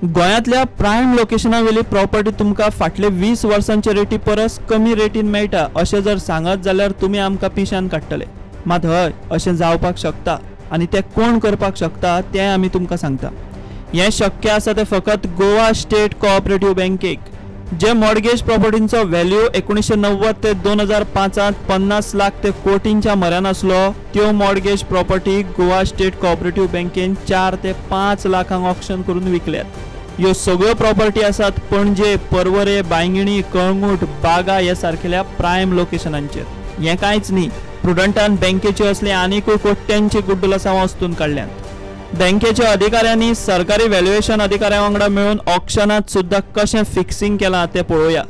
गोंयांतल्या प्रायम लोकेशना वेली प्रॉपर्टी तुमकां फाटले 20 वर्सांचे रेटी परस कमी रेटीन मेळटा अशें जर सांगत जाल्यार तुमी आमकां पिशान काडटले। मात हय, अशें जावपाक शकता आनी तें कोण करपाक शकता तें आमी तुमकां सांगता। हें शक्य आसा तें फकत गोवा स्टेट कोऑपरेटिव्ह बँकेक, जे मॉर्गेज प्रॉपर्टींचो व्हॅल्यू 1990 ते 2005 50 लाख ते कोटींच्या म्हऱ्यान आसलो, त्यो mortgage property Goa state cooperative बँकेन 4 ते 5 लाखांक ऑक्शन करून विकल्यात। ह्यो सगळ्यो प्रॉपर्टी आसात पणजे, पर्वरे, बांगिणी, कळंगूट, बागा ह्या सारकेल्या प्रायम लोकेशनांचेर। हें कांयच न्ही, प्रुडंटान बँकेच्यो असले आनीकूय कोट्यांची गुड्डुलसांवां वस्तून काडल्यांत। बँकेच्या अधिकाऱ्यांनी सरकारी व्हॅल्युएशन अधिकाऱ्यां वांगडा मेळून ऑक्शनांत सुद्दां कशें फिक्सिंग केलां तें पळोवया।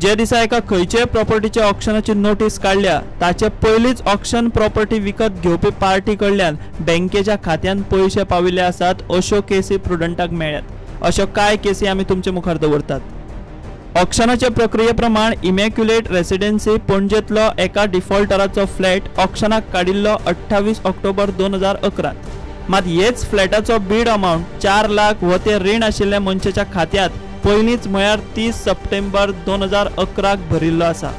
जे दिसा एका खंयचेय प्रॉपर्टीच्या ऑक्शनाची नोटीस काडल्या ताचे पयलींच ऑक्शन प्रॉपर्टी विकत घेवपी पार्टी कडल्यान बँकेच्या खात्यांत पयशे पाविल्ले आसात अश्यो केसी प्रुडंटाक मेळ्ळ्यात। अश्यो कांय केसी आमी तुमचे मुखार दवरतात। ऑक्शनाचे प्रक्रिये प्रमाण इमॅक्युलेट रेसिडेन्सी पणजेंतलो एका डिफॉल्टराचो फ्लॅट ऑक्शनाक काडिल्लो 28 ऑक्टोबर 2011। मात हेच फ्लॅटाचो बीड अमावंट 4 लाख हो ते रीण आशिल्ल्या मनशाच्या खात्यांत पयलींच म्हळ्यार 30 सप्टेंबर 2011 भरिल्लो आसा।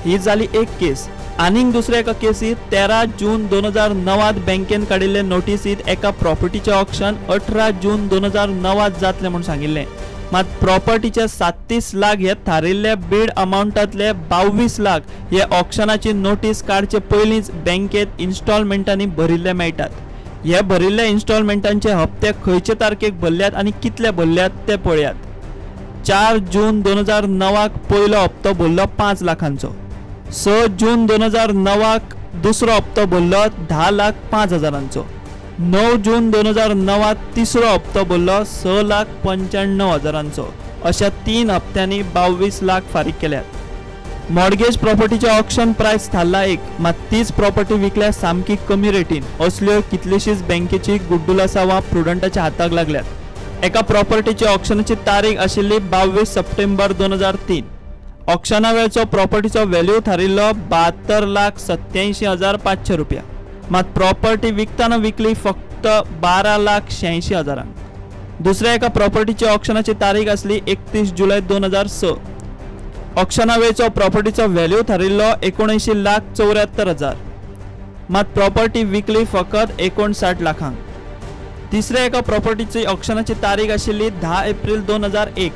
ही जाली एक केस। आनीक दुसऱ्या एका केसीत 13 जून 2009 बँकेन काडिल्ले नोटीसीत एका प्रॉपर्टीचें ऑक्शन 18 जून 2009 जातलें म्हूण सांगिल्लें। मात प्रॉपर्टीचे 37 लाख हे थारिल्ले बीड अमावंटांतले 22 लाख हे ऑक्शनाची नोटीस काडचे पयलींच बँकेत इन्स्टॉलमेंटांनी भरिल्ले मेळटात। हे भरिल्ले इन्स्टॉलमेंटांचे हप्ते खंयचे तारखेक भरल्यात आनी कितले भरल्यात ते पळयात। 4 जून 2009 पयलो हप्तो भरलो 5 लाखांचो, 6 जून 2009 दुसरो हप्तो भरलो 10 लाख 5 हजारांचो, 9 जून 2009 तिसरो हप्तो भरलो 6 लाख 95 हजारांचो। अशा 3 हप्त्यांनी 22 लाख फारीक केल्यात। मॉर्गेज प्रॉपर्टीचे ऑक्शन प्रायस थारला एक, मात तीच प्रॉपर्टी विकल्या सामकी कमी रेटीन। असल्यो कितलीशीच बँकेची गुड्डुलसांवां प्रुडंटाच्या हाताक लागल्यात। एका प्रॉपर्टीची ऑक्शनाची तारीख आशिल्ली 22 सप्टेंबर 2003। ऑक्शना वेळचो प्रॉपर्टीचो व्हॅल्यू थारिल्लो 72,87,500 रुपया, मात प्रॉपर्टी विकतना विकली फक्त 12 लाख 86 हजारांक। दुसऱ्या एका प्रॉपर्टीची ऑक्शनाची तारीख आसली 31 जुलय 2006। ऑक्शना वेळचो प्रॉपर्टीचो व्हॅल्यू थारिल्लो 79 लाख 74 हजार, मात प्रॉपर्टी विकली फकत 59 लाखांक। तिसऱ्या एका प्रॉपर्टीची ऑक्शनाची तारीख आशिल्ली 10 एप्रिल 2001।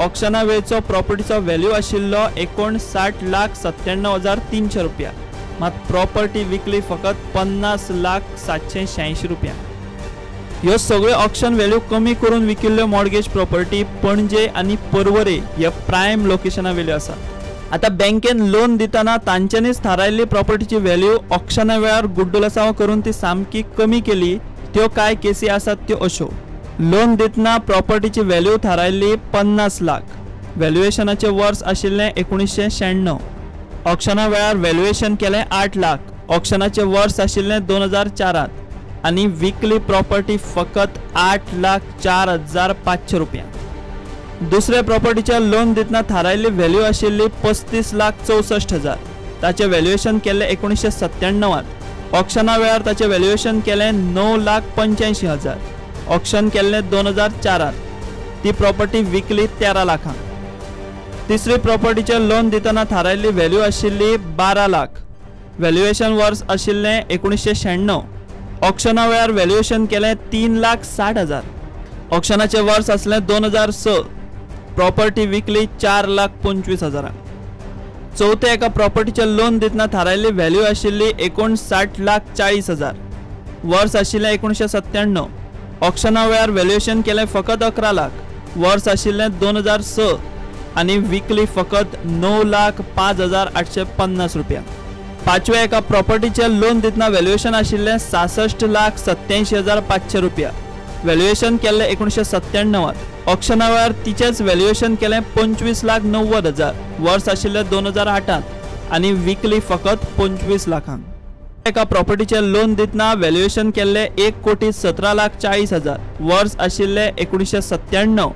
ऑक्शना वेळचो प्रॉपर्टीचो व्हॅल्यू आशिल्लो 59 लाख 97,300 रुपया, मात प्रॉपर्टी विकली फकत 50 लाख 786 रुपया। ह्यो सगळ्यो ऑक्शन व्हॅल्यू कमी करून विकिल्ल्यो मॉर्गेज प्रॉपर्टी पणजे आनी पर्वरे ह्या प्रायम लोकेशना वेल्यो आसा। आतां बँकेन लोन दितना तांच्यांनीच थारायल्ली प्रॉपर्टीची व्हॅल्यू ऑक्शना वेळार गुड्डुलसांवां करून ती सामकी कमी केली। त्यो कांय केसी आसात त्यो अश्यो। लोन दितना प्रॉपर्टीची व्हॅल्यू थारायल्ली 50 लाख, व्हॅल्युएशनाचें वर्स आशिल्लें 1996। ऑक्शना वेळार व्हॅल्युएशन केलें 8 लाख, ऑक्शनाचें वर्स आशिल्लें 2004 आनी विकली प्रॉपर्टी फकत 8 लाख 4,500 रुपया। दुसऱ्या प्रॉपर्टीच्या लोन दितना थारायल्ली व्हॅल्यू आशिल्ली 35 लाख 64 हजार, ताचें व्हॅल्युएशन केल्लें 1997। ऑक्शना वेळार ताचें व्हॅल्युएशन केलें 9 लाख 85 हजार, ऑक्शन केल्लें 2004। ती प्रॉपर्टी विकली 13 लाखांक। तिसरी प्रॉपर्टीचें लोन दितना थारायल्ली व्हॅल्यू आशिल्ली 12 लाख, व्हॅल्युएशन वर्स आशिल्लें 1996। ऑक्शना वेळार व्हॅल्युएशन केलें 3 लाख 60 हजार, ऑक्शनाचें वर्स आसलें 2006। प्रॉपर्टी विकली 4 लाख 25 हजारांक। चवथ्या एका प्रॉपर्टीचें लोन दितना थारायल्ली व्हॅल्यू आशिल्ली 59 लाख 40 हजार, वर्स आशिल्लें 1997। ऑक्शना वेळार व्हॅल्युएशन केलें फकत 11 लाख, वर्स आशिल्लें 2006 आनी विकली फकत 9 लाख 5,850 रुपया। पांचव्या एका प्रॉपर्टीचें लोन दितना व्हॅल्युएशन आशिल्लें 66 लाख 87,500 रुपया, व्हॅल्युएशन केल्लें 1997। ऑक्शना वेळार तिचेंच व्हॅल्युएशन केलें 25 लाख 90 हजार, वर्स आशिल्लें 2008 आनी विकली फकत 25 लाखांक। एका प्रॉपर्टीचें लोन दितना व्हॅल्युएशन केल्लें 1 कोटी 17 लाख 40 हजार, वर्स आशिल्लें 1997।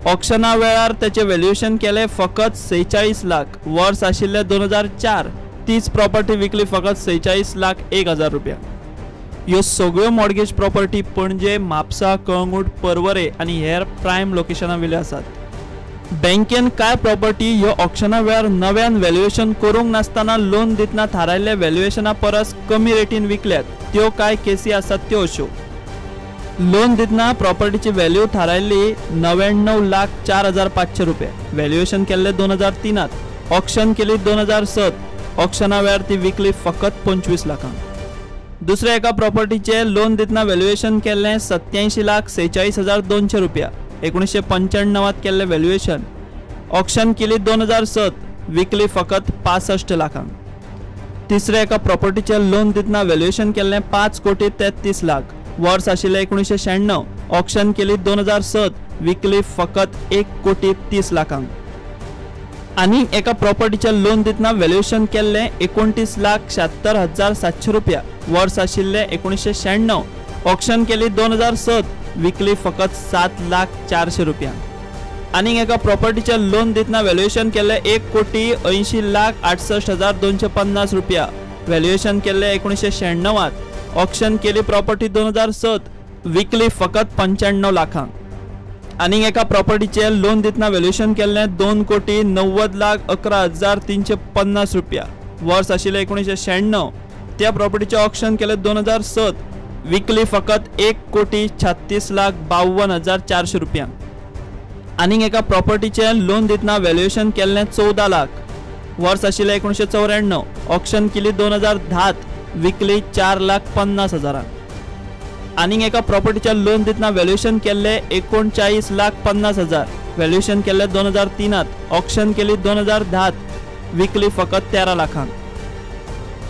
ऑक्शना वेळार ताचें व्हॅल्युएशन केलें फकत 46 लाख, वर्स आशिल्लें 2004। तीच प्रॉपर्टी विकली फकत 46 लाख 1 हजार रुपया। ह्यो सगळ्यो मॉर्गेज प्रॉपर्टी पणजे, म्हापसा, कळंगूट, पर्वरे आनी हेर प्रायम लोकेशनां वयल्यो आसात. बँकेन कांय प्रॉपर्टी ह्यो ऑक्शना वेळार नव्यान व्हॅल्युएशन करूंक नासतना लोन दितना थारायल्ल्या व्हॅल्युएशना परस कमी रेटीन विकल्यात त्यो कांय केसी आसात त्यो अश्यो. लोन दितना प्रॉपर्टीची व्हॅल्यू थारायल्ली 99,04,500 रुपया, व्हॅल्युएशन केल्लें 2003त, ऑक्शन केली 2007, ऑक्शना वेळार ती विकली फकत 25 लाखांक. दुसऱ्या एका प्रॉपर्टीचे लोन दितना व्हॅल्युएशन केल्लें 87,46,200 रुपया, 1995त केल्लें व्हॅल्युएशन, ऑक्शन केली 2007, विकली फकत 65 लाखांक. तिसऱ्या एका प्रॉपर्टीचे लोन दितना व्हॅल्युएशन केल्लें 5,33,00,000, वर्स आशिल्लें 1996, ऑक्शन केली 2007, विकली फकत 1,30,00,000. आनी एका प्रॉपर्टीचे लोन दितना व्हॅल्युएशन केल्लें 29,76,700 रुपया, वर्स आशिल्लें 1996, ऑक्शन केली 2007, विकली फकत 7,00,400 रुपया. आनी एका प्रॉपर्टीचे लोन दितना व्हॅल्युएशन केल्लें 1,80,68,250 रुपया, व्हॅल्युएशन केल्लें 1996त, ऑक्शन केली प्रॉपर्टी 2007, विकली फकत 95 लाखांक. आनी एका प्रॉपर्टीचे लोन दितना व्हॅल्युएशन केल्लें 2,90,11,350 रुपया, वर्स आशिल्लें 1996, त्या प्रॉपर्टीचें ऑक्शन केलें 2007, विकली फकत 1,36,52,400 रुपया. आनी एका प्रॉपर्टीचे लोन दितना व्हॅल्युएशन केल्लें 14 लाख, वर्स आशिल्लें 1994, ऑक्शन केली 2010, विकली 4,50,000. आनी एका प्रॉपर्टीच्या लोन दितना व्हॅल्युएशन केल्लें 39,50,000, व्हॅल्युएशन केल्लें 2003त, ऑक्शन केली 2010, विकली फकत 13 लाखांक.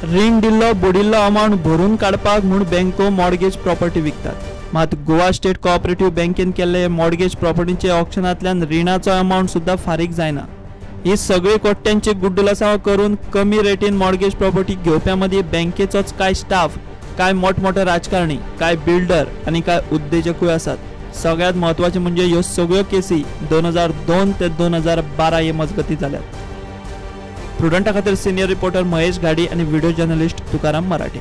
रीण दिल्लो बुडिल्लो अमावंट भरून काडपाक म्हूण बँको मॉर्गेज प्रॉपर्टी विकतात. मात गोवा स्टेट कोऑपरेटिव्ह बँकेन केल्ले मॉर्गेज प्रॉपर्टीचे ऑक्शनांतल्यान रिणाचो अमावंट सुद्दां फारीक जायना. ही सगळी कोट्यांची गुड्डुलसांव करून कमी रेटीन मॉर्गेज प्रॉपर्टी घेवप्यां मदीं बँकेचोच कांय स्टाफ, कांय मोठमोठे राजकारणी, कांय बिल्डर आनी कांय उद्देजकूय आसात. सगळ्यांत म्हत्वाचें म्हणजे ह्यो सगळ्यो केसी 2002 ते 2012 हे मजगती जाल्यात. प्रुडंटा खातीर सिनियर रिपोर्टर महेश घाडी आनी व्हिडिओ जर्नलिस्ट तुकाराम मराठे.